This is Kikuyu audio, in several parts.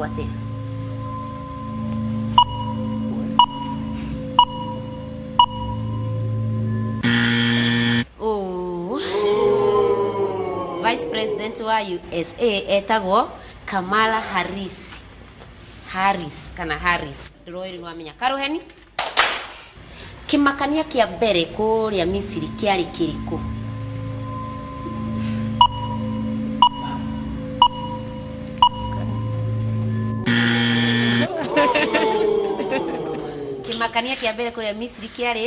Atia? Oh. Vice President wa USA etagwo Kamala Harris. Harris kana Harris. Ndĩroĩ nĩ wamenya. Karuheni? Kĩmakania kĩa mbere kũrĩa Misiri kĩarĩ kĩrĩkũ? Kĩmakania kĩa mbere kũrĩa Misiri kĩarĩ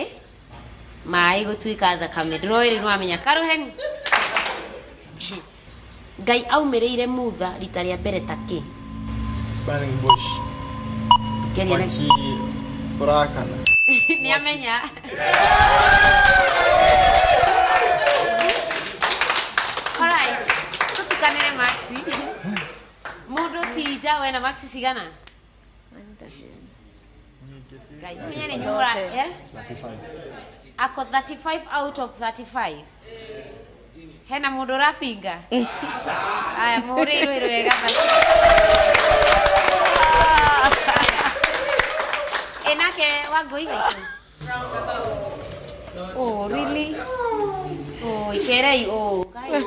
maĩ gũtuĩka thakame. Ndĩroĩ rĩu nĩwamenya. Karuheni? Ngai aumĩrĩire Mutha rita rĩa mbere ta kĩ? Burning bush. Geria na Mwaki ũrakana. Nĩ amenya. Alright, tũtukanĩre maxi. Mũndũ ti nja wena maxi cigana? Ngai, ũmenye nĩ nyũra, eh? Ako 35 out of 35. Hena mũndũ ũrapinga? Aya, mũhũrĩirwo ĩrĩ wega basi. Ĩ nake Wangũi gaitũ? Oh, really? Oh, ikerei oh, kai.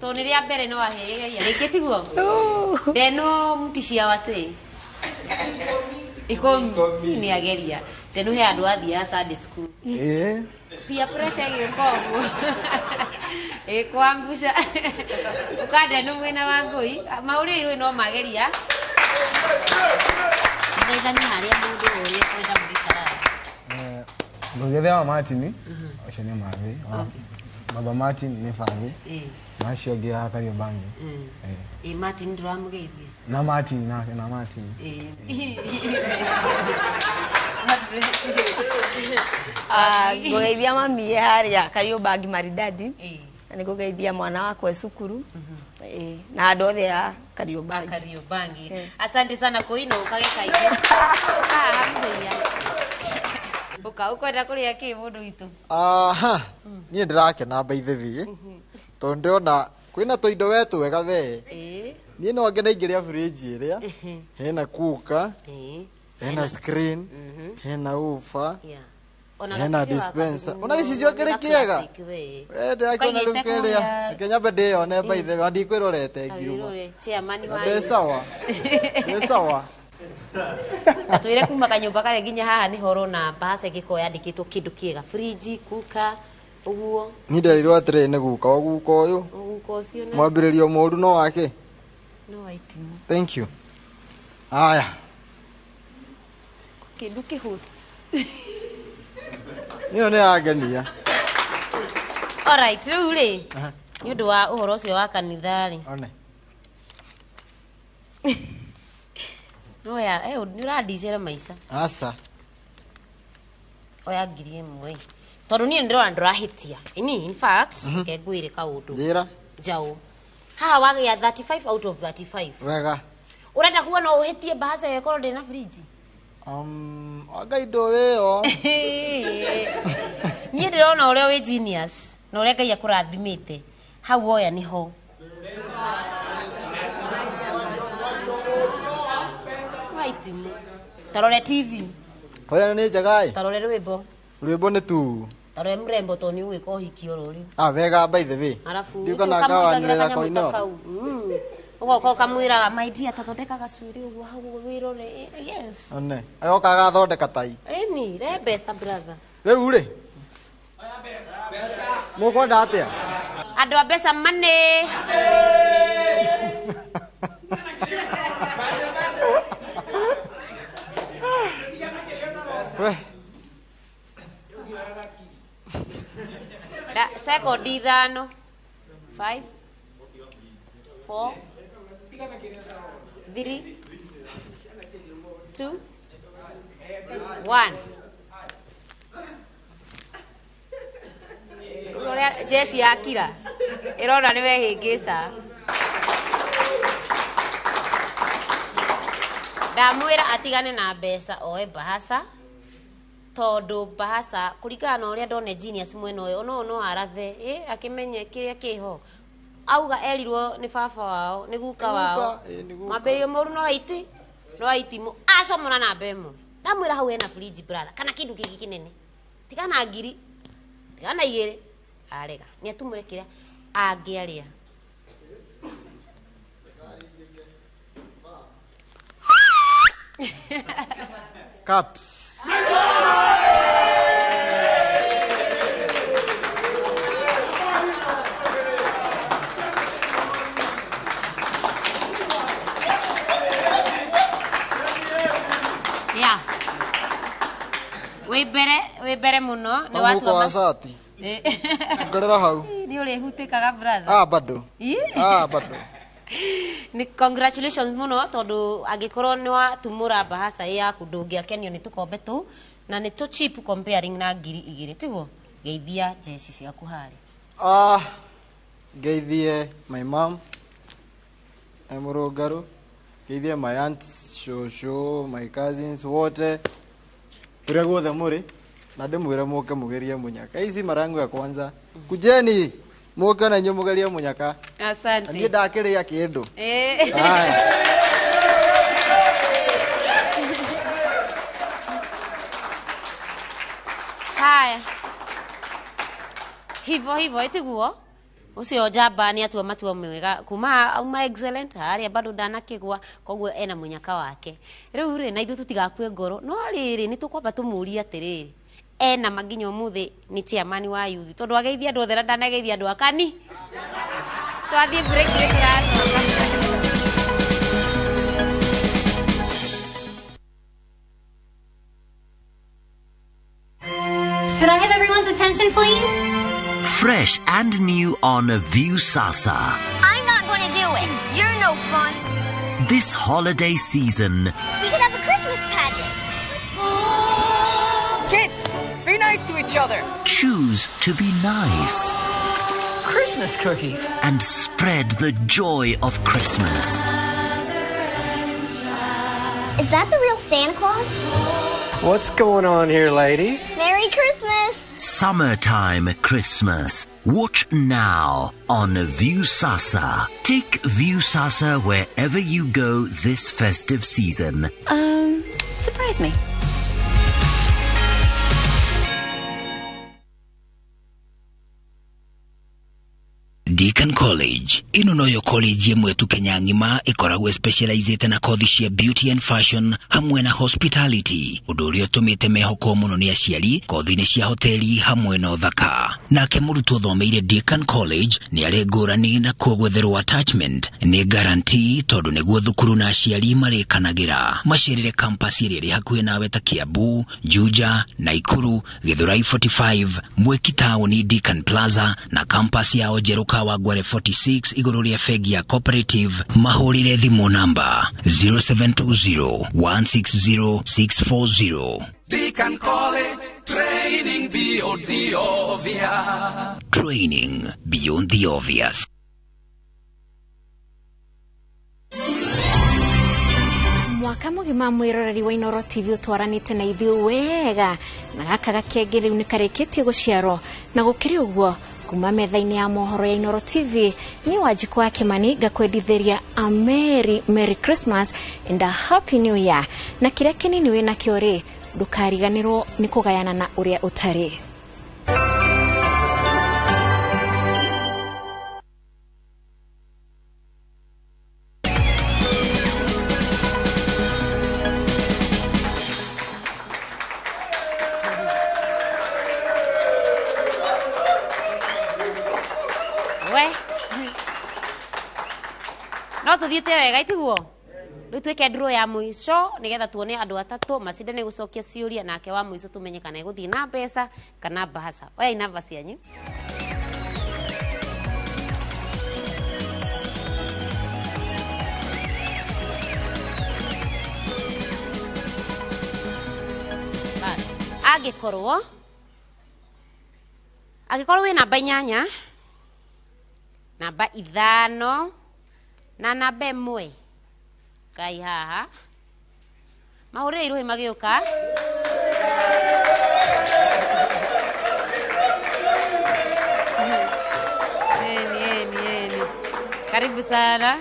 To nĩ rĩa mbere no ahegeria rĩngĩ tiguo? Ndeno mtishia wase. Ikũmi. Nĩ ageria. Ndeno he andũ athiaga Sunday school. Ĩĩ. Pia pressure ĩgĩũka ũguo ĩkwangusha ũkandenu mwĩna wa ngũi maũrĩirwo no mageria thaithani harĩa mũndũ ũrĩa kwenda mũgĩkaraga. Ngũgĩthĩa wa Martin, ũcio nĩ mathi. Baba Martin nĩ bathi. Na acio angĩ a Kariobangi. Ĩ Martin ndũramũgeithia? Na Martin nake na Martin. Ah, ngũgeithia mami e harĩa Kariobangi Maridadi. Na nĩ ngũgeithia mwana wakwa e cukuru. Ĩĩ, na andũ othe a Kariobangi. Kariobangi. Asante sana kuino ukage kaingĩ. Haha mũthenya ũka ũkwenda kũrĩa kĩ mũndũ witũ? Aha, niĩ ndĩrakena by the way tondũ ndĩrona kwĩna tũindo we twega we. Niĩ no ngene ingĩrĩa fridge ĩrĩa hena kuka, hena screen, hena ufa, Ona hena gacicio gaka dispenser, ona gĩcicio kĩrĩ nĩ ga kĩega. plastic we. We ndĩrakĩona rĩu Ũkaigĩte kĩrĩa kũrĩa- reke nyambe ndĩyone by the way ndikwĩrorete ngiuma. Awĩrore, chairman wa Ndĩ sawa, ndĩ sawa. Atwĩre kuma kanyũmba karĩa nginya haha nĩho ũrona mbaca ĩngĩkorwo yandĩkĩtwo kĩndũ kĩega, fridge, kuka ũguo. Niĩ nderirwo atĩrĩrĩ nĩ guka o guka ũyũ. Guka ũcio na Mwambĩrĩrio mũru no wake. No waitimũ. Thank you. Haya. Kĩndũ kĩ host. Ĩno nĩ yangenia. Alright, rĩu rĩ nĩ ũndũ wa ũhoro ũcio wa kanitha rĩ. One. Noya, nĩ ũrandicĩra maica. Aca. Oya 1000. Tondũ niĩ ndĩrona ndũrahĩtia. Ini, in fact, reke ngwĩre kaũndũ. Njĩra. Njaũ. Haha wagĩa 35 out of 35. Wega. Ũrenda kuga no ũhĩtie mbahaca ĩyo ĩkorwo ndĩ na fridge? Anga indo ĩyo. Niĩ ndĩrona ũrĩa wĩ genius na ũrĩa Ngai akũrathimĩte. Hau woya nĩho. Waitimu. Tarore TV. Oya nĩ njega ĩ. Tarore rwĩmbo. Rwĩmbo nĩ tu. Tarore mrembo tondũ nĩ ũgwĩka ũhiki oro rĩu. Ah, wega by the way. Arabu Ndiũ kana ngawanĩrĩra koinora. kau. Ũgoka ũkamwĩraga my dear tathondeka gacuĩrĩ ũguo hau ũguo wĩrore. Yes. One. Agoka agathondeka tai. Ĩni, rehe mbeca brother. Rĩu rĩ. Mũkwenda atĩa? Andũ a mbeca money. We. Da, sekondi ithano. 5 4 3 2 1. Ũrĩa jeshi yakira ĩrona nĩ wehĩngĩca. Ndamwĩra atigane na mbeca oe mbahaca tondũ mbahaca kũringana na ũrĩa ndone genius mwena ũyũ ona ũyũ no arathe akĩmenye kĩrĩa kĩho. Auga erirwo nĩ baba wao, nĩ guka wao. Mwambĩrĩrio mũru no iti, no itimũ. Acomora namba ĩmwe. Ndamwĩra hau hena fridge brother, kana kĩndũ kĩngĩ kĩnene. Tigana ngiri, tigana igĩrĩ. Arega. Nĩ atumũre kĩrĩa angĩarĩa. Cups. Yeah. Wĩ mbere mũno nĩ watua wa cati. Ngorera hau. Nĩ ũrĩhutĩkaga brother. Ah, bado. Ah, bado. Ni congratulations muno tondu angikorwo ni watumura bahasa yaku ndungiakenio ni tukombe tu na ni tu cheap comparing na ngiri igiri tiguo. Geithia jeshi ciaku hari. Ah, geithie my mom emurungaru, geithie my aunt, shosho, my cousins wote kuria guothe muri na ndimwire muke mugerie munyaka. Ici marangu ya kwanza kujeni muke na inyuĩ mugerie munyaka. Asante. Niĩ ndakĩrĩa kĩndũ. Eh. Haya. Hivyo hivyo itiguo. Ucio njamba ni atua matua mega kuma auma excellent haria bado ndanakigwa koguo ena munyaka wake. Riu ri na ithuĩ tutigakue ngoro no riri ni tukwamba tumurie atiriri ena maginya umuthi ni chairman wa youth tondu ageithia andu othe na ndanageithia andu akani. Twathie break ni turacoka. Could I have everyone's attention, please? Fresh and new on Viusasa. I'm not going to do it. You're no fun. This holiday season, we could have a Christmas pageant. Kids, be nice to each other. Choose to be nice. Christmas cookies. And spread the joy of Christmas. Is that the real Santa Claus? What's going on here, ladies? Merry Christmas! Summertime Christmas. Watch now on Viusasa. Take Viusasa wherever you go this festive season. Surprise me. Deacon College ino noyo college ĩmwe tu Kenya ng'ima ĩkoragwo specializĩte na kothi cia beauty and fashion hamwe na hospitality, ũndũ ũrĩa ũtũmĩte mehokwo mũno nĩ aciari kothi-inĩ cia hoteli hamwe na ũthaka. Nake mũrutwo ũthomeire Deacon College nĩ arĩ ngũrani na kuo gwetherwo attachment nĩ guarantee tondũ nĩguo thukuru na aciari marĩkanagĩra. Macerere campus ĩrĩa ĩrĩ hakuhĩ nawe ta Kiambu, Juja, Naikuru, Githurai 45, Mwiki Town, Deacon Plaza na campus yao njerũ Kawangware 46 igũrũ rĩa bengi ya Cooperative. Mahũrĩre thimũ namba 0720 160 640. Deacon College, training beyond the obvious. Training beyond the obvious. Mwaka mũgima mwĩroreri wa Inooro TV ũtwaranĩte na ithuĩ wega na gaka gakenge rĩu nĩ karĩkĩtie gũciarwo na gũkĩrĩ ũguo kuma metha-inĩ ya mohoro ya Inooro TV ni Wanjikũ wa Kimani ngakwendithĩria a Merry Merry Christmas and a Happy New Year na kĩrĩa kĩnini wĩ nakĩo rĩ ndũkariganĩrwo nĩ kũgayana na ũrĩa ũtarĩ. No tuthiĩte wega itiguo rĩu twĩke draw ya mũico nĩgetha tuone andũ atatũ macindane gũcokia ciũria nake wa mũico tumenye kana egũthiĩ na mbeca kana bahasa. Oyai namba cianyu. Angĩkorwo wĩ namba 8, namba 5 na namba 1 ngai haha mahũrĩre irũhĩ magĩũka. Eni. Karibu sana.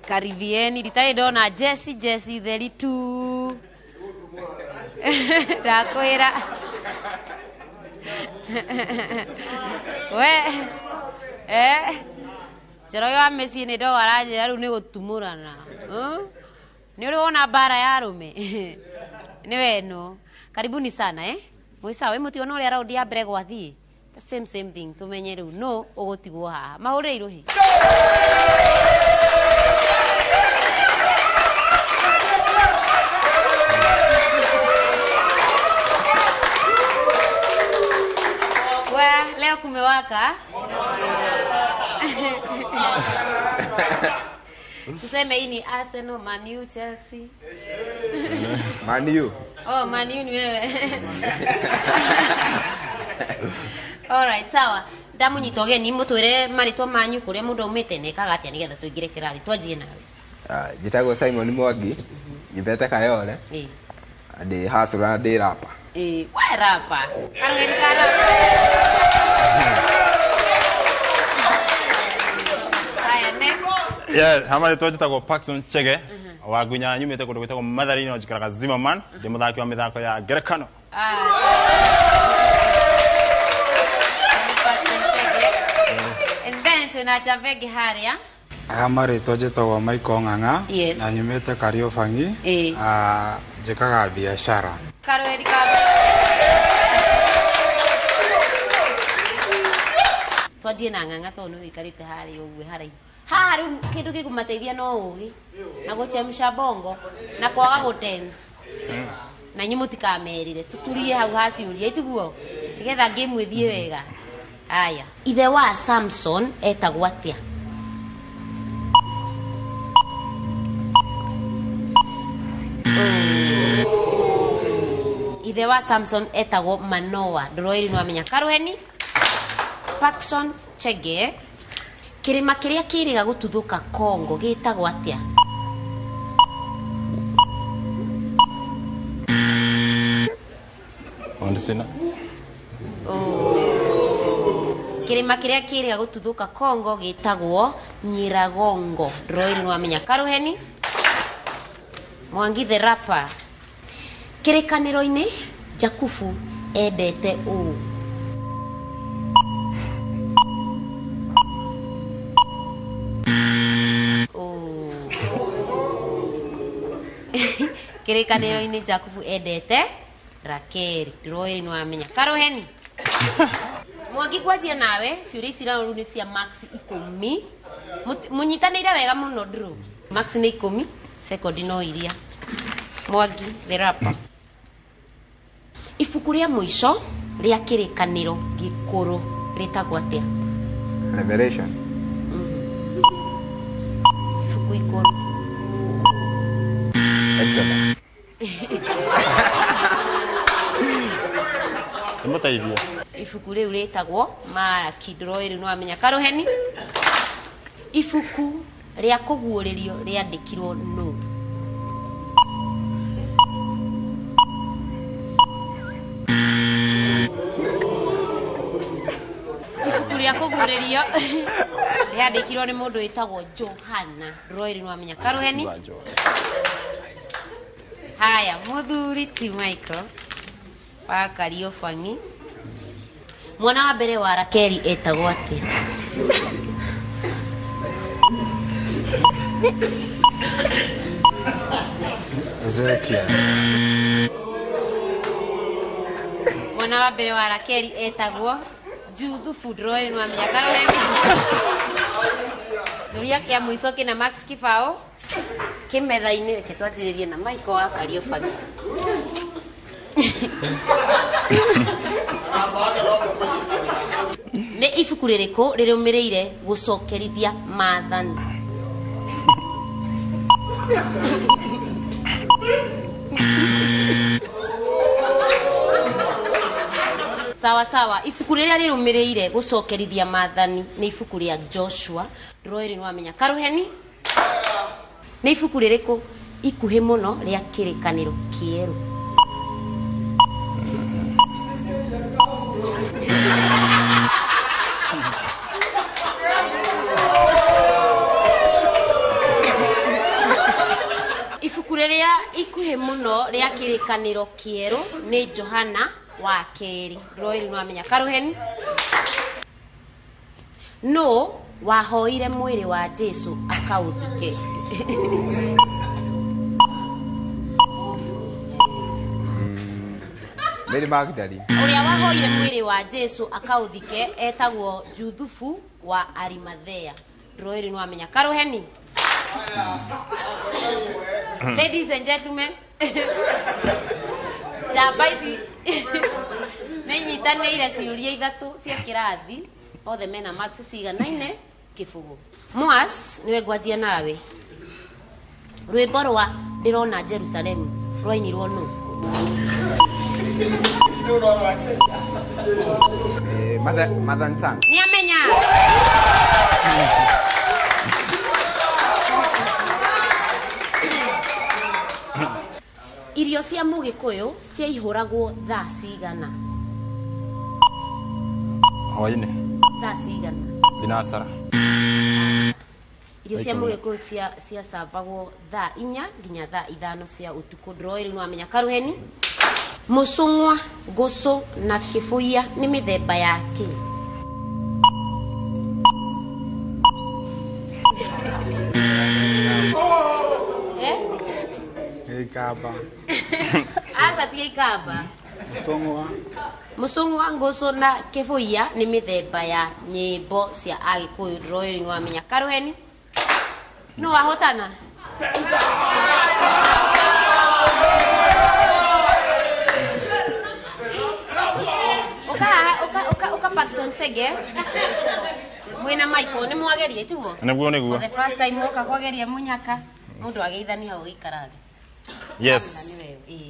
Karibieni. Nditarĩ ndona Jesse, Jesse theri tu. Ndakwĩra. We. Eh. Njoroge wa mĩciĩ nĩ ndogo aranjĩra rĩu nĩ gũtumũrana. Nĩ ũrĩ wona mbara ya arũme? Nĩ weno. Karibuni sana eh. Mwĩ sawa, mũtiona ũrĩa raundi ya mbere gwathiĩ? The same same thing, tumenye rĩu no ũgũtigwo haha. Mahũrĩre irũhi. We, leo kumewaka. Tuseme hii ni Arsenal, Man U, Chelsea. Man U. Oh, Man U ni wewe. Alright, sawa. Ndamunyita ũgeni mũtwĩre marĩtwa manyu kũrĩa mũndũ aumĩte na ekaga atĩa nĩgetha tũingĩre kĩrathi. Twanjie nawe. Njĩtagwo Simon Mwangi, nyumĩte Kayole. Ndĩ hustler na ndĩ rapper. We rapper. Karũgeni ka rapper. Haya, next. Yeah, hama rĩtwa njĩtagwo Paxson Chege wa Ngunya, nyumĩte kũndũ gwĩtagwo Mathare-inĩ no njikaraga Zimmerman, ndĩ mũthaki wa mĩthako ya ngerekano. Paxson Chege. And then twĩna Njamba ĩngĩ harĩa. Aya marĩtwa njĩtagwo Michael Ng'ang'a. Yes. Na nyumĩte Kariobangi. Njĩkaga biacara. Karũgeni ka twanjie na Ng'ang'a tondũ nĩ wĩikarĩte harĩa ũguo haraihu. Haha rĩu kĩndũ gĩkũmateithia no ũgĩ na gũchemsha bongo na kwaga gũ tense. Na inyuĩ mũtikamerĩre, tũturie hau ha ciũria itiguo nĩgetha game ĩthiĩ wega. Haya, ithe wa Samson etagwo atĩa? Ithe wa Samson etagwo Manoa. Ndũroĩri nĩwamenya. Karũheni Paxson Chege, kĩrĩma kĩrĩa kĩrĩga gũtuthũka Congo gĩtagwo atĩa? Ondisina. Kĩrĩma kĩrĩa kĩrĩga gũtuthũka Congo gĩtagwo Nyiragongo. Ndũroĩri nĩwamenya. Karũheni Mwangi the rapper, kĩrĩkanĩro-inĩ Jakubu endete ũũ? Kĩrĩkanĩro-inĩ Jakubu endete Rakeli. Ndũroĩri nĩwamenya. Karũheni Mwangi, ngwanjia nawe. Ciũria ici rĩu nĩ cia max 10. Mũnyitanĩire wega mũno ndũrũ. Max nĩ 10, sekondi no iria. Mwangi the rapper, ibuku rĩa mũico rĩa kĩrĩkanĩro gĩkũrũ rĩtagwo atĩa? Revelation. Ibuku ikũrũ. Exodus. Nĩmũteithie. Ibuku rĩu rĩtagwo Maraki. Ndũroĩ rĩu nĩwamenya. Karũheni, ibuku rĩa kũguũrĩrio rĩandĩkirwo nũ? Ibuku rĩa kũguũrĩrio rĩandĩkirwo nĩ mũndũ wĩtagwo Johana. Ndũroĩ rĩu nĩwamenya. Karũheni. Haya, mũthuri ti Michael wa Kariobangi, mwana wa mbere wa Rakeli etagwo atĩa? Ezekiel. Mwana wa mbere wa Rakeli etagwo Juthubu. Ndũroĩ nĩwamenya. Karũheni, kĩũria kĩa mũico kĩna max kĩbaũ kĩmetha-inĩ. Reke twanjĩrĩrie na Michael wa Kariobangi. Nĩ ibuku rĩrĩkũ rĩrũmĩrĩire gũcokerithia maathani? Sawa sawa, ibuku rĩrĩa rĩrũmĩrĩire gũcokerithia maathani nĩ ibuku rĩa Joshua. Ndũroĩ rĩ nĩwamenya. Karũheni, nĩ ibuku rĩrĩkũ ikuhĩ mũno rĩa kĩrĩkanĩro kĩerũ? Ibuku rĩrĩa ikuhĩ mũno rĩa kĩrĩkanĩro kĩerũ nĩ Johana wa kerĩ. Ndũroĩ rĩu nĩwamenya. Karuheni. Nũ wahoire mwĩrĩ wa Jesu akaũthike? Mary Magdalene. Ũrĩa wahoire mwĩrĩ wa Jesu akaũthike etagwo Juthubu wa Arimathea. Ndũroĩ rĩu nĩwamenya. Karuheni. Ladies and gentlemen, njamba ici nĩ inyitanĩire ciũria ithatũ cia kĩrathi, othe mena marks ciganaine kĩbũgũ. Mwas, nĩwe ngwanjia nawe. Rwĩmbo rwa ndĩrona Jerusalemu rwainirwo nũ? Mother and son. Nĩ amenya. Irio cia mũgĩkũyũ ciaihũragwo thaa cigana? Hwainĩ. Thaa cigana? Thinacara. Irio cia mũgĩkũyũ ciacambagwo thaa 4 nginya thaa 5 cia ũtukũ. Ndũroĩ rĩu nĩwamenya. Karuheni. Mũcung'wa, ngũcũ na kĩbũiya nĩ mĩthemba ya kĩ? Ikamba. Aca ti ikamba. Mũcung'wa. Mũcung'wa, ngũcũ na kĩbũiya nĩ mĩthemba ya nyĩmbo cia Agĩkũyũ. Ndũroĩ rĩu nĩwamenya. Karuheni. Nũ wahotana? Uka Parkson Sege. Mwina Michael nĩ mwagerie tiguo? Nĩguo nĩguo. For the first time woka kwageria munyaka mundu ageithania ũgĩikara thĩ. Yes.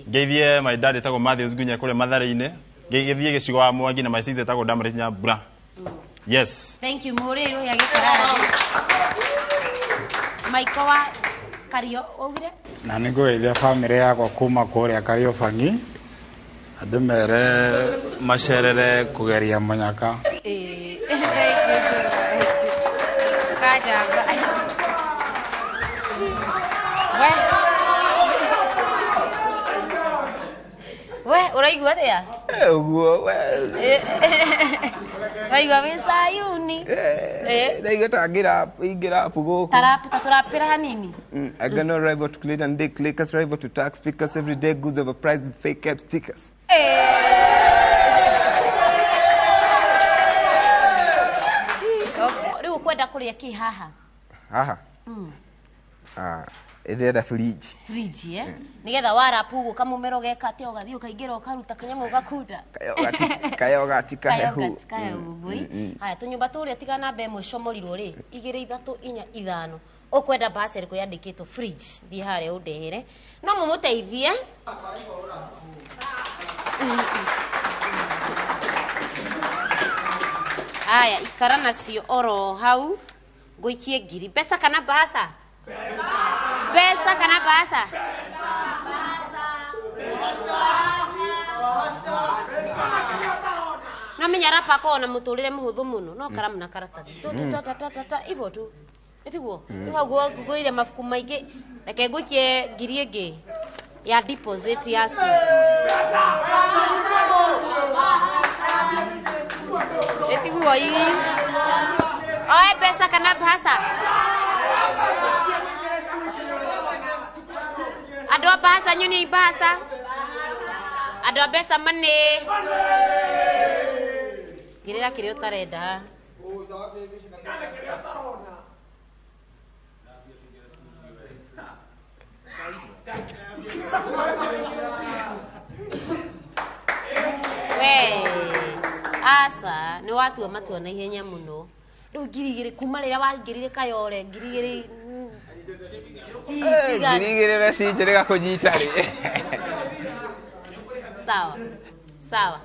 Ngeithie my dad etagwo Matthews Gunya kũrĩa Mathare-inĩ. Ngeithie gĩcigo wa Mwangi na my sister etagwo Damaris Nyambura. Yes. Thank you mũrĩrũ ya gĩikara thĩ. Michael wa Kario waugire? Na nĩ ngũgeithia bamĩrĩ yakwa kuma kũrĩa Kariobangi. Andũ mere macerere kũgeria mũnyaka. Thank you so much. Kajamba. We ũraigua atĩa? Ũguo we. Ũraigua wĩ Sayuni? Ndaigua ta ingĩrapu gũkũ. Tarapu ta tũrapĩra hanini. I got no rival to Clayton Dick, Lakers rival to tax speakers, everyday goods overpriced with fake cap stickers. Rĩu ũkwenda kũrĩa kĩ haha? Haha? Ndĩrenda fridge. Fridge, eh? Nĩgetha warapu ũguo kamũmero geka atĩa ũgathiĩ ũkaingĩra ũkaruta kanyamũ ũgakunda. Kayogati kahehu. Kayogati kahehu ũguo. Haya tũnyũmba tũrĩa tiga namba ĩmwe comorirwo rĩ, 2 3 4 5. Ũkwenda mbaca ĩrĩkũ yandĩkĩtwo fridge, thiĩ harĩa ũndehere. No mũmũteithie. Haya ikara nacio oro hau ngũikie ngiri. Mbeca kana mbaca? Mbeca kana mbaca? No menya rapa akoragwo na mũtũrĩre mũhũthũ mũno, no karamu na karatathi. Ta ivo tu. Ĩtiguo? Rĩu hau ngũgũrire mabuku maingĩ, reke ngũikie ngiri ĩngĩ ya deposit ya studio. Ĩtiguo ii. Oe mbeca kana mbaca? Andũ a mbaca nyoni mbaca. Andũ a mbeca money. Ngĩrĩra kĩrĩa ũtarenda. We, aca, nĩ watua matua na ihenya mũno. Rĩu 2,000 kuma rĩrĩa waingĩrire Kayore 2,000 2,000 na cinjĩrĩga kũnyita rĩ. Sawa. Sawa.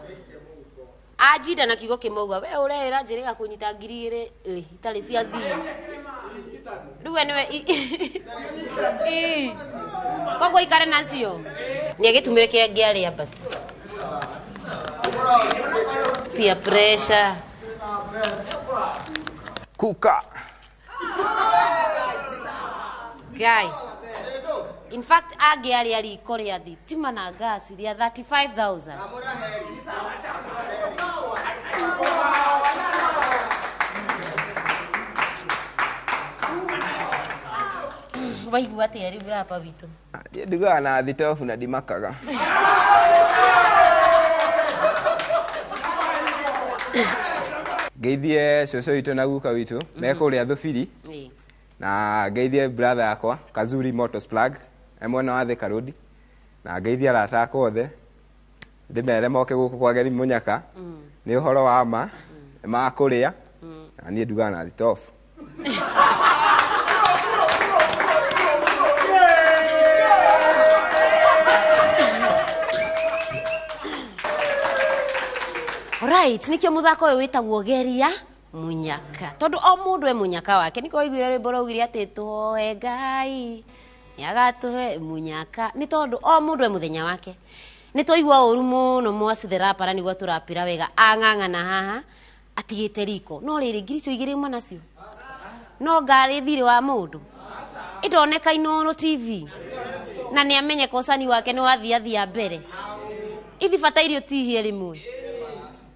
Anjinda na kiugo kĩmwe ũguo, we ũreĩra njĩrĩga kũnyita 2,000 rĩ, itarĩ cia thiri. Rĩu we nĩwe koguo ikare nacio. Nĩ agĩtumire kĩrĩa ngĩarĩa basi. Peer pressure. Kuka. Guy. In fact angĩarĩa riko rĩa thitima na ngasi rĩa 35000. Waigua atĩa rĩu rapa witũ? Niĩ ndugaga na thitobu na ndimakaga. Ngeithie cũcũ witũ na guka witũ me kũrĩa Thũbiri, na ngeithie brother yakwa Kazuri Motors Plug e mwena wa Thika Road, na ngeithie arata akwa othe, ndĩmere moke gũkũ kwa Geri Mũnyaka, nĩ ũhoro wa ma ma kũrĩa, na niĩ ndugaga na thitobu. Right, nikio muthako uyu witagwo Geria Munyaka, tondu o mundu e munyaka wake. Niko waiguire rwimbo raugire ati tuhoe Ngai niagatuhe munyaka, ni tondu o mundu e muthenya wake. Ni twaigua uru muno Mwasi the Rapper niguo turapira wega ang'ang'ana haha atigite riko, no riri ngiri icio igiri imwe nacio no ngari thiri wa mundu idoneka Inooro TV na ni amenye kocani wake ni wathiathia mbere ithi bataire utihie rimwe.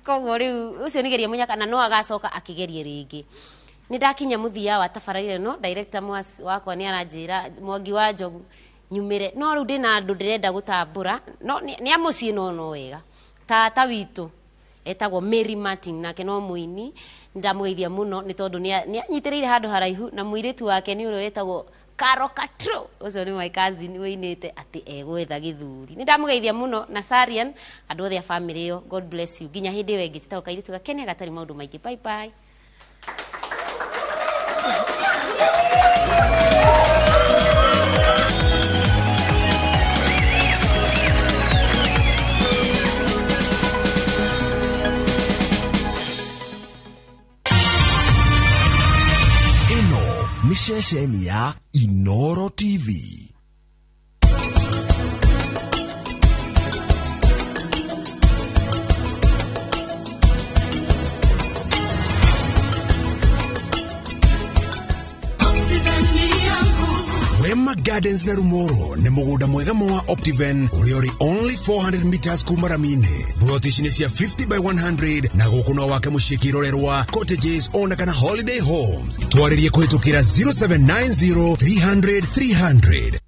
Koguo riu ucio ni Geria Munyaka na no agacoka akigerie ringi. Ni ndakinya muthia wa tabarĩra ĩno, director wakwa ni aranjĩra Mwangi wa Njogu nyumĩre, no rĩu ndĩna andũ ndĩrenda gũtambũra, no nĩ a mũciĩ no no wega. Tata witũ etagwo Mary Martin, nake no mũini, ndamũgeithia mũno nĩ tondũ nĩ anyitĩrĩire handũ haraihu, na mũirĩtu wake nĩ ũrĩa wetagwo Karo Katro, ũcio nĩ my cousin wĩinĩte atĩ egwetha gĩthuri. Nĩ ndamũgeithia mũno na Sarian, andũ othe a family ĩyo, God bless you. Nginya hĩndĩ ĩyo ĩngĩ, citagwo kairĩtu gakene gatarĩ maũndũ maingĩ. Bye bye. Ĩno nĩ ceceni ya Inooro TV. Wema Gardens na Rumoro nĩ mũgũnda mwega mũno wa Optiven ũrĩa ũrĩ only 400 meters kuma rami-inĩ. Ploti ici nĩ cia 50 by 100 na gũkũ no wake mũciĩ kĩrorerwa, cottages ona kana holiday homes. Twarĩrie kũhĩtũkĩra 0790 300 300.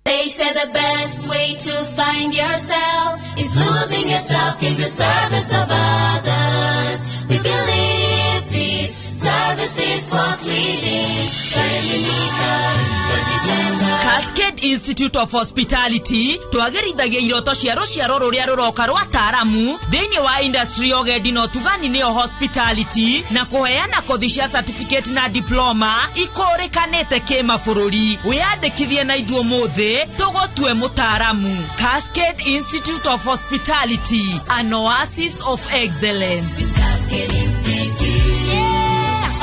They say the best way to find yourself is losing yourself in the service of others. We believe this service is what we need. Cascade Institute of Hospitality twagerithagia iroto cia rũciaro rũrĩa rũroka rwa ataaramu thĩinĩ wa industry ya ũgendi na ũtugani nĩyo hospitality, na kũheana kothi cia certificate na diploma ikũrĩkanĩte kĩmabũrũri. Wĩyandĩkithie na ithuĩ ũmũthĩ tũgũtue mũtaaramu. Cascade Institute of Hospitality, an oasis of excellence. Cascade Institute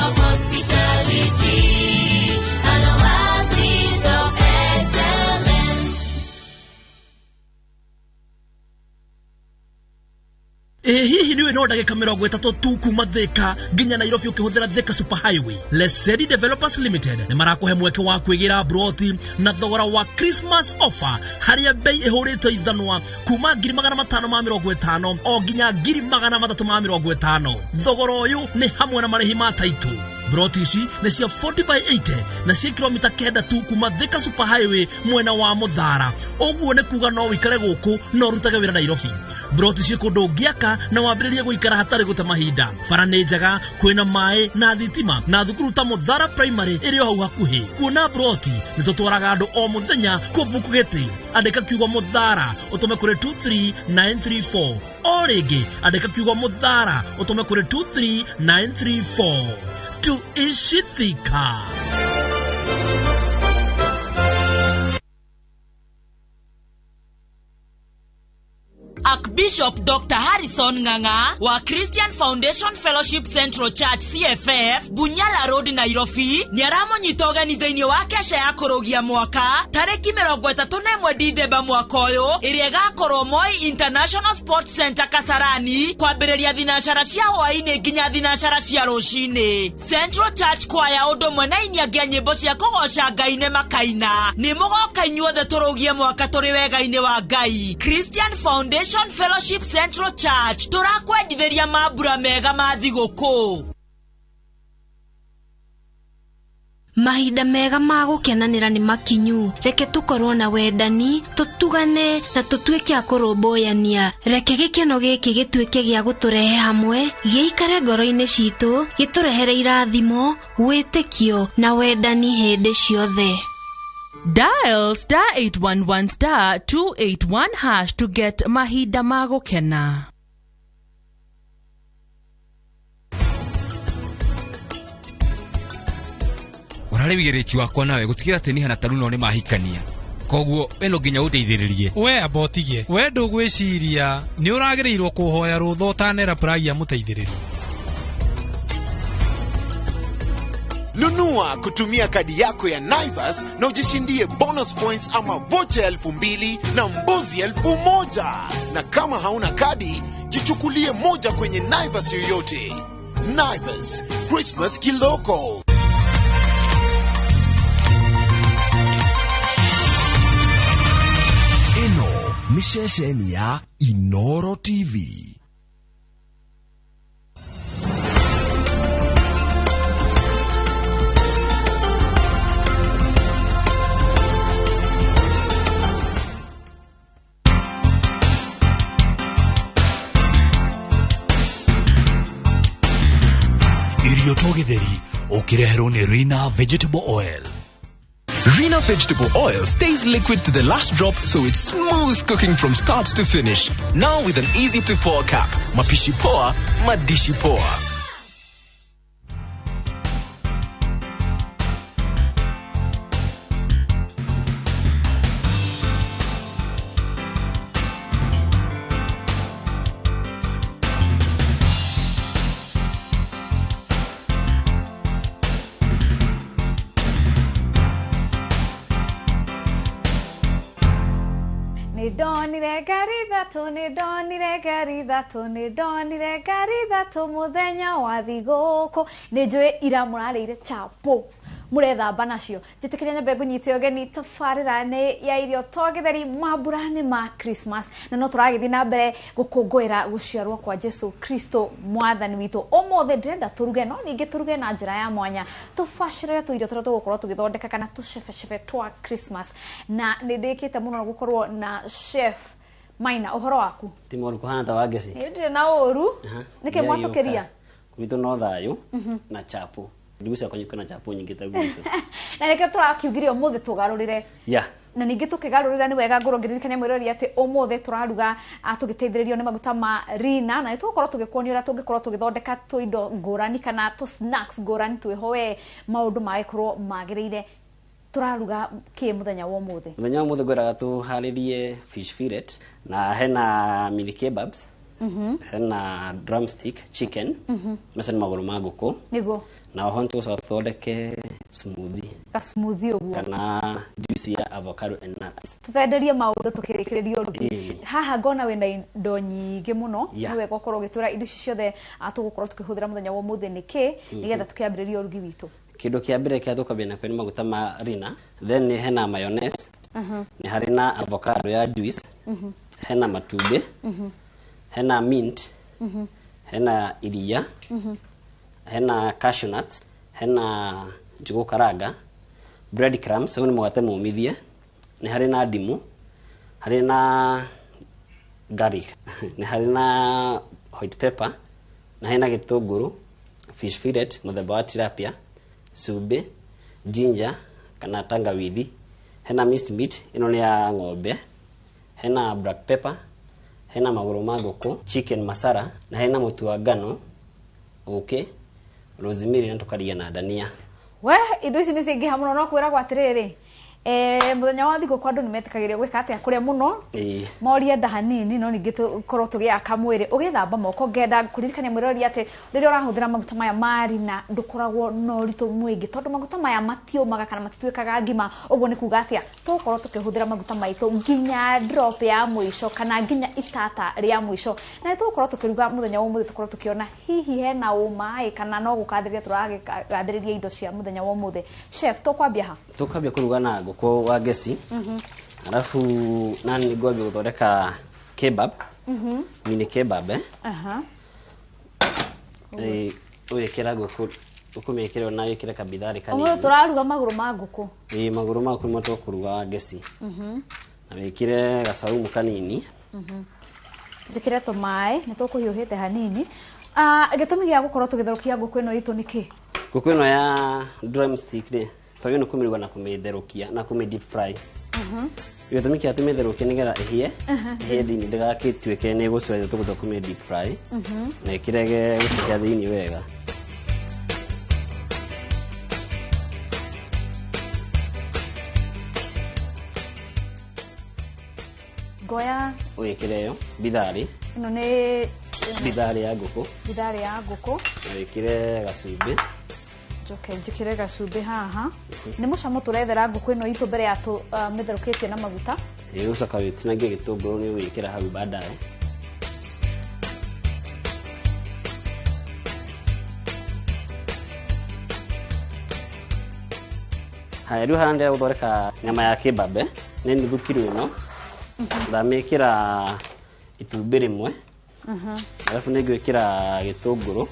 of Hospitality, an oasis of excellence. Ĩ hihi nĩ no ndagĩka 30 tu kuma Thika nginya Nairobi ũkĩhũthĩra Thika Super Highway. Lesedi Developers Limited nĩ marakũhe mweke wa kwĩgĩra broti na thogora wa Christmas offer, harĩa bei ĩhũrĩte ithanwa kuma 550,000 o nginya 350,000. Thogora ũyũ nĩ hamwe na marĩhi ma title. Broti ici nĩ cia 40 by 80 na cia kilomita 9 tu kuma Thika Super Highway mwena wa Muthara. Ũguo nĩ kuga no wĩikare gũkũ no ũrutage wĩra Nairobi. Broti ciĩ kũndũ ũngĩaka na wambĩrĩrie gũikara hatarĩ gũte mahinda. Bara nĩ njega, kwĩna maĩ na thitima, na thukuru ta Muthara Primary ĩrĩ o hau hakuhĩ. Kuona broti nĩ tũtwaraga andũ o mũthenya kũmbuku gĩtĩ. Andĩka kiugo Muthara ũtũme kũrĩ 23934. O rĩngĩ andĩka kiugo Muthara ũtũme kũrĩ 23934. Tuishi Thika. Akbar Archbishop Dr. Harrison Ng'ang'a wa Christian Foundation Fellowship Central Church CFF Bunyala Road Nairobi nĩ aramũnyita ũgeni thĩinĩ wa kesha ya kũrũgia mwaka tarĩki 31 Dithemba mwaka ũyũ ĩrĩa ĩgakorwo Moi International Sports Center Kasarani kwambĩrĩria thinacara cia hwaĩ-inĩ nginya thinacara cia rũcinĩ. Central Church Choir ũndũ ũmwe na aini angĩ a nyĩmbo cia kũgoca Ngai nĩ makaina. Nĩ mũgoka inyuothe tũrũgie mwaka tũrĩ wega-inĩ wa Ngai. Christian Foundation Fellowship Central Church tũrakwendithĩria mambura mega ma thigũkũ. Mahinda mega ma gũkenanĩra nĩ makinyu. Reke tũkorwo na wendani, tũtugane na tũtuĩke a kũrũmbũyania. Reke gĩkeno gĩkĩ gĩtuĩke gĩa gũtũrehe hamwe, gĩikare ngoro-inĩ citũ, gĩtũrehere irathimo, wĩtĩkio na wendani hĩndĩ ciothe. Dial star 811 star 281 hash to get mahinda ma gũkena. Ũrarĩ wigĩrĩki wakwa nawe gũtigĩra atĩ niĩ hana Taruno nĩ mahikania, koguo we no nginya ũndeithĩrĩrie. We amba ũtigie, we ndũgwĩciria nĩ ũragĩrĩirwo kũhoya rũtha ũtanera Pragi amũteithĩrĩrie. Nunua kutumia kadi yako ya Naivas na ujishindie bonus points ama vocha 2000 na mbuzi 1000. Na kama hauna kadi, jichukulie moja kwenye Naivas yoyote. Naivas, Christmas kiloko. Ĩno nĩ ceceni ya Inoro TV. Irio to gĩtheri ũkĩreherwo nĩ Rina Vegetable Oil. Rina Vegetable Oil stays liquid to the last drop, so it's smooth cooking from start to finish. Now with an easy to pour cap. Mapishi poa, madishi poa. Nĩ ndonire ngari ithatũ, nĩ ndonire ngari ithatũ mũthenya wa thigũkũ. Nĩ njũĩ ira mũrarĩire chapo mũrethamba nacio. Njĩtĩkĩria nyambe ngũnyite ũgeni tabarĩra-inĩ ya irio to gĩtheri mambura-inĩ ma Christmas, na no tũragĩthiĩ na mbere gũkũngũĩra gũciarwo kwa Jesu Kristo mwathani witũ. Ũmũthĩ ndĩrenda tũruge, no ningĩ tũruge na njĩra ya mwanya, tũbacĩrĩre tũirio tũrĩa tũgũkorwo tũgĩthondeka kana tũcebecebe twa Christmas. Na nĩ ndĩkĩte mũno gũkorwo na chef Maina. Ũhoro waku? Ti mũru kũhana ta wangeci. Ĩ ndirĩ na ũru. Nĩkĩ mwatũkĩria? Gwitũ no thayũ na chapo. Ndugu ciakwa kwĩna chapo nyingĩ ta gwitũ. Na nĩkĩo tũrakiugire ũmũthĩ tũgarũrĩre. Yeah. Na ningĩ tũkĩgarũrĩra nĩ wega ngorwo ngĩririkania mwĩroreri atĩ ũmũthĩ tũraruga tũgĩteithĩrĩrio nĩ maguta ma Rina, na nĩ tũgũkorwo tũgĩkuonia ũrĩa tũngĩkorwo tũgĩthondeka tũindo ngũrani kana tũ snacks ngũrani twĩho we maũndũ magĩkorwo magĩrĩire. Tũraruga kĩ mũthenya wa ũmũthĩ? Mũthenya wa ũmũthĩ ngwendaga tũharĩrie fish fillet, na hena mini kebabs, hena drumstick chicken, macio nĩ magũrũ ma ngũkũ. Nĩguo. Na oho nĩtũgũcoka tũthondeke smoothie. Ka smoothie ũguo. Kana juice ya avocado and nuts. Tũtenderie maũndũ tũkĩrĩkĩrĩria ũrugi. Haha ngona wĩna indo nyingĩ mũno. Yeah. Nĩ wega ũkorwo ũgĩtwĩra indo ici ciothe tũgũkorwo tũkĩhũthĩra mũthenya wa ũmũthĩ nĩkĩ, nĩgetha tũkĩambĩrĩrie ũrugi witũ. Kĩndũ kĩa mbere kĩrĩa tũkwambia nakĩo nĩ maguta ma Rina, then nĩ hena mayonnaise, nĩ harĩ na avocado ya juice, hena matumbĩ, hena mint, hena iria, hena cashew nuts, hena njũgũ karanga, bread crumbs, ũyũ nĩ mũgate mũmithie, nĩ harĩ na ndimũ, harĩ na garlic, nĩ harĩ na white pepper, na hena gĩtũngũrũ, fish fillet mũthemba wa tilapia, cumbĩ, ginger kana tangawithi, hena minced meat ĩno nĩ ya ng'ombe, hena black pepper, hena magũrũ ma ngũkũ, chicken masala, na hena mũtu wa ngano, ũkĩ, rosemary na tũkaria na dania. We indo ici nĩ ciaingĩha mũno, no kwĩragwo atĩrĩrĩ, Muthenya wa thigũkũ andũ nĩ metĩkagĩrio gwĩka atĩa kũrĩa mũno Ĩĩ. Morie nda hanini no ningĩ tũkorwo tũgĩaka mwĩrĩ ũgĩthamba moko. Ngenda kũririkania mwĩrori atĩ rĩrĩa ũrahũthĩra maguta maya ma Rina ndũkoragwo na ũritũ mũingĩ tondũ maguta maya matiũmaga kana matituĩkaga ngima. Ũguo nĩ kuga atĩa tũgũkorwo tũkĩhũthĩra maguta maitũ nginya drop ya mũico kana nginya itata rĩa mũico, na nĩ tũgũkorwo tũkĩruga mũthenya wa ũmũthĩ tũkorwo tũkĩona hihi hena ũma ĩ kana no gũkathĩrĩria tũragathĩrĩria indo cia mũthenya wa ũmũthĩ. Chef, tũkwambia ha? Tũkambia kũruga na ngũkũ wa ngeci, alafu nani nĩ ngwambia gũthondeka kebab, mini kebab, eh? Aha. Ũgĩkĩra ngũkũ, ũkũmĩkĩra na wĩkĩre kabithari Ũmũthĩ kanini. tũraruga magũrũ ma ngũkũ. Ĩĩ, magũrũ ma ngũkũ nĩmo tũkũruga wa ngeci, na wĩkĩre gacaumu kanini. Njĩkĩre tũmaĩ nĩ tũkũhiũhĩte hanini. Gĩtũmi gĩa gũkorwo tũgĩtherũkia ngũkũ ĩno itũ nĩ kĩ? Ngũkũ ĩno ya drumstick rĩ, twagĩrĩirwo nĩ kũmĩruga na kũmĩtherũkia na kũmĩ deep fry. Gĩtũmi kĩa tũmĩtherũkie nĩgetha ĩhĩe, ĩhĩe thĩinĩ ndĩgagĩtuĩke nĩ ĩgũcũa, tũgũtua kũmĩ deep fry na ĩkĩrege gũtuĩka thĩinĩ wega. Ngoya Wĩkĩre ĩyo bitharĩ. Ĩno nĩ Bitharĩ ya ngũkũ. Bitharĩ ya ngũkũ. Na wĩkĩre gacumbĩ. Njoke njĩkĩre gacumbĩ haha. Nĩ mũcamo tũrethera ngũkũ ĩno itũ mbere ya tũmĩtherũkĩtie na maguta. Ĩĩ, ũcoka wĩtinangie gĩtũngũrũ nĩ ũgwĩkĩra hau baadaye. Haya, rĩu haha ndĩrenda gũthondeka nyama ya kebab, eh? Nĩ nuthu kiro ĩno, ndamĩkĩra itumbĩ rĩmwe, alafu nĩ ngwĩkĩra gĩtũngũrũ.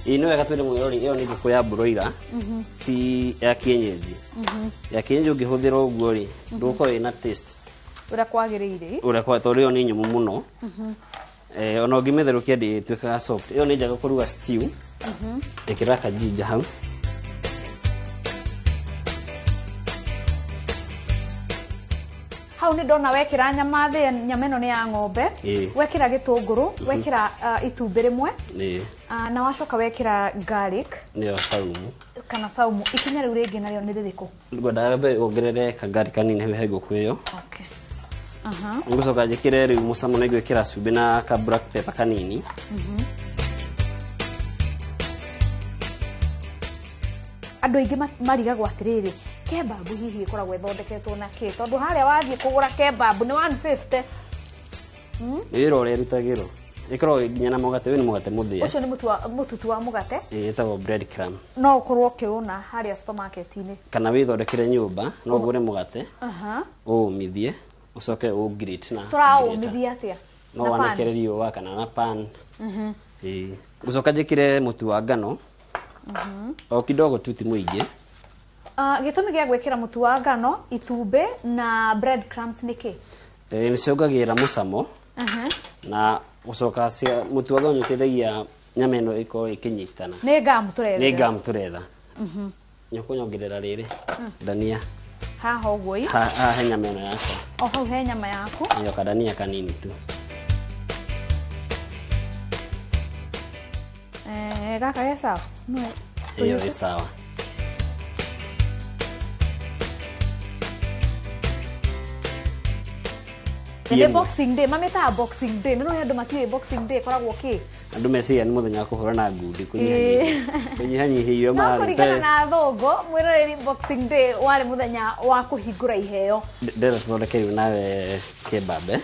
Ĩĩ, nĩ wega twĩre mwĩrori ĩyo nĩ ngũkũ ya broiler, ti ya kienyeji. Ya kienyeji ũngĩhũthĩra ũguo rĩ, ndũgũkorwo ĩna taste ũrĩa kwagĩrĩire. Ũrĩa kwa tondũ ĩyo nĩ nyũmũ mũno. Ona ũngĩmĩtherũkia ndĩtuĩkaga soft. Ĩyo nĩ njega kũruga stew. Ĩkĩra kajinja hau. Hau nĩ ndona wekĩra nyama thĩ, nyama ĩno nĩ ya ng'ombe. Wekĩra gĩtũngũrũ, wekĩra itumbĩ rĩmwe, na wacoka wekĩra garlic Nĩyo saumu. Kana saumu. Ikinya rĩu rĩngĩ narĩo nĩ rĩrĩkũ? Ngwendaga mbe wongerere kangari kanini hau he ngũkũ ĩyo. Okay. Aha. Ngũcoka njĩkĩre rĩu mũcamo na ngwĩkĩra cumbĩ na ka black pepper kanini. Andũ aingĩ marigagwo atĩrĩrĩ, kebab hihi ĩkoragwo ĩthondeketwo na kĩ? Tondũ harĩa wathiĩ kũgũra kebab nĩ 150. Nĩ wĩra ũrĩa ĩrutagĩrwo, ĩkoragwo nginya na mũgate. Ũyũ nĩ mũgate mũthĩe. Ũcio nĩ mũtutu wa mũgate. Ĩĩ, ĩtagwo bread crumb. No ũkorwo ũkĩũna harĩa supermarket-inĩ. Kana wĩthondekere nyũmba, no ũgũre mũgate, ũũmithie, ũcoke ũũ-grate na Tũraũmithia atĩa? No Na pan? wanĩkĩre riũa kana na pan. Ĩĩ, ngũcoka njĩkĩre mũtu wa ngano o kidogo tu, ti mũingĩ. Gĩtũmi gĩa gwĩkĩra mũtu wa ngano, itumbĩ na bread crumbs nĩ kĩ? Nĩ ciongagĩrĩra mũcamo na gũcoka mũtu wa ngano nĩ ũteithagia nyama ĩno ĩkorwo ĩkĩnyitana. Nĩ ngamu tũretha. Nĩ ngamu tũretha. Nyũkũnyongerera rĩrĩ ndania. Haha ũguo ĩ? Haha he nyama ĩno yakwa. O hau he nyama yaku. Ĩyo kadania kanini tu. Gaka ge sawa? No. Ĩyo ĩ sawa. Nĩ Boxing Day, mamĩtaga Boxing Day. Nĩ no andũ matiũĩ Boxing Day ĩkoragwo kĩ? Andũ meciria nĩ mũthenya wa kũhũrana ngundi, kũnyihanyihia irio. No marĩ kũringana na athũngũ, mwĩroreri, Boxing Day warĩ mũthenya wa kũhingũra iheo. Ndĩrenda tũthondeke rĩu nawe kebab, eh?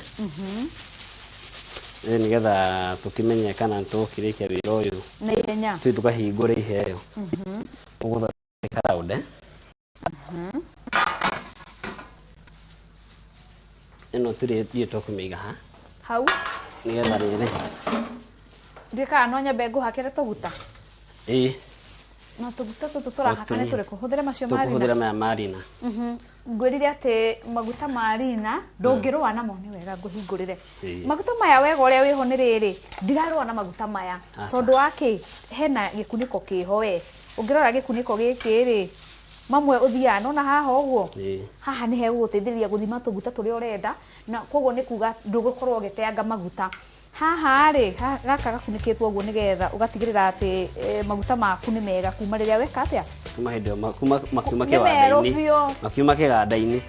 Ĩ, nĩgetha tũkĩmenye kana nĩtũgũkĩrĩkia wĩra ũyũ Na ihenya. tũthiĩ tũkahingũre iheo. Ũgũthondeka round, eh? Ĩno tũrĩ ithuĩ tũkũmĩiga ha Hau nĩgetha rĩrĩ. Ndiũĩ kana no nyambe ngũhakĩre tũguta. Ĩĩ. Na tũguta tũtũ tũrahaka nĩ tũrĩkũ? Hũthĩre macio ma Tũkũhũthĩra Rina. maya ma Rina. Ngwĩrire atĩ maguta ma Rina ndũngĩrũa namo, nĩ wega ngũhingũrĩre. Maguta maya wega ũrĩa wĩho nĩ rĩrĩ, ndirarũa na maguta maya. Aca. Tondũ wa kĩ? Hena gĩkunĩko kĩho we. Ũngĩrora gĩkunĩko gĩkĩ rĩ, Mamwe ũthiaga nona haha ũguo. Ĩĩ. Haha nĩ hegũgũteithĩrĩria gũthima tũguta tũrĩa ũrenda, na koguo nĩ kuga ndũgũkorwo ũgĩteanga maguta. Haha rĩ, gaka gakunĩkĩtwo ũguo nĩgetha ũgatigĩrĩra atĩ maguta maku nĩ mega kuma rĩrĩa weka atĩa? Kuma hĩndĩ ĩyo kuma makiuma Nĩ merũ kĩganda-inĩ. biũ. Makiuma kĩganda-inĩ.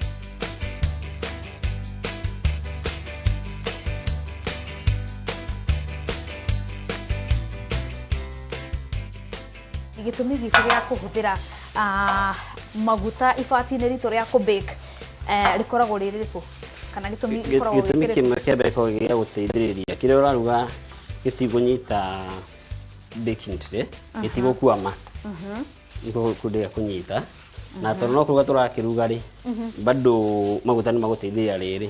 Gĩtũmi gitũ gĩa kũhũthĩra maguta ibati-inĩ ritũ rĩa kũ-bake rĩkoragwo rĩ rĩrĩkũ? Kana gĩtũmi gĩkoragwo Gĩtũmi gĩkĩrĩkũ? kĩmwe kĩa mbere gĩkoragwo gĩa gũteithĩrĩria kĩrĩa ũraruga gĩtigũnyita baking tray, gĩtigũkwama, nĩguo kũndĩga kũnyita. Na tondũ no kũruga tũrakĩruga rĩ, bado maguta nĩ magũteithĩrĩria rĩrĩ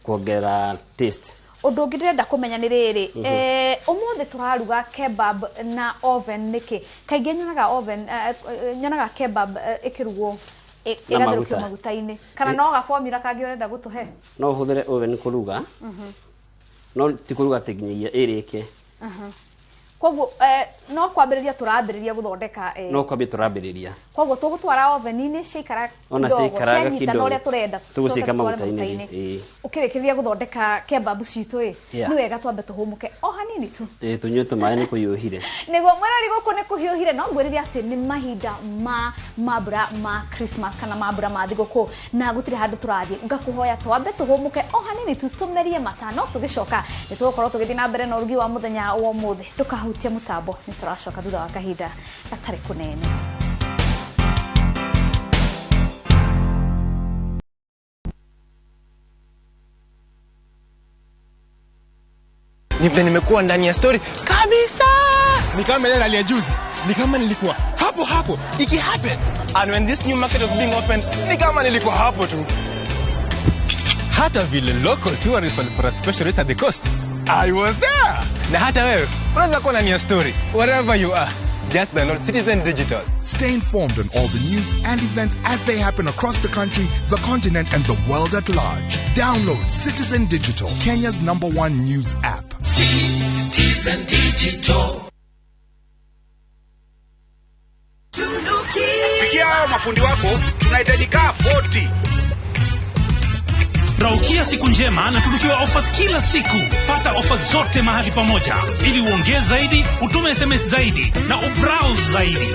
kuongerera taste. Ũndũ ũngĩ ndĩrenda kũmenya nĩ rĩrĩ, ũmũthĩ tũraruga kebab na oven nĩkĩ? Kaingĩ nyonaga oven, nyonaga kebab ĩkĩrugwo Na ĩgatherũkio maguta. maguta-inĩ. Kana no ga formula kangĩ ũrenda gũtũhe? No ũhũthĩre oven kũruga, no ti kũruga atĩ nginyagia ĩrĩke. Koguo no kwambĩrĩria tũrambĩrĩria gũthondeka No kwambia tũrambĩrĩria. Koguo tũgũtwara oven-inĩ ciaikara Ona kidogo, ciaikaranga cianyitana kidogo, ũrĩa tũrenda, tũgũciĩka tũcoke tũtware maguta-inĩ. maguta-inĩ. Ĩĩ. Ũkĩrĩkĩrĩria gũthondeka kebab citũ ĩ, Yeah. nĩ wega twambe tũhũmũke o hanini tu. Ĩĩ, tũnyue tũmaĩ nĩ kũhiũhire. Nĩguo mwĩrori gũkũ nĩ kũhiũhire, no ngwĩrĩre atĩ nĩ mahinda ma mambura ma Christmas kana mambura ma thigũkũ, na gũtirĩ handũ tũrathiĩ. Ngakũhoya twambe tũhũmũke o hanini tu, tũmerie mata, no tũgĩcoka nĩ tũgũkorwo tũgĩthiĩ na mbere na ũrugi wa mũthenya wa ũmũthĩ. Ndũkahutie mũtambo, nĩ tũracoka thutha wa kahinda gatarĩ kũnene. Ni nimekuwa ndani ya story kabisa. Ni kama ile rally ya juzi, ni kama nilikuwa hapo hapo iki happen. And when this new market was being opened, ni kama nilikuwa hapo tu. Hata vile local tourists walipata special rate at the coast, I was there. Na hata wewe unaweza kuwa ndani ya story wherever you are. Just download Citizen Digital. Stay informed on all the news and events as they happen across the country, the continent, and the world at large. Download Citizen Digital, Kenya's #1 news app. Citizen Digital. Pigia hao mafundi wako, tunahitaji kaa 40. Raukia siku njema na tunukiwa offers kila siku. Pata offers zote mahali pamoja ili uongee zaidi, utume SMS zaidi na ubrowse zaidi.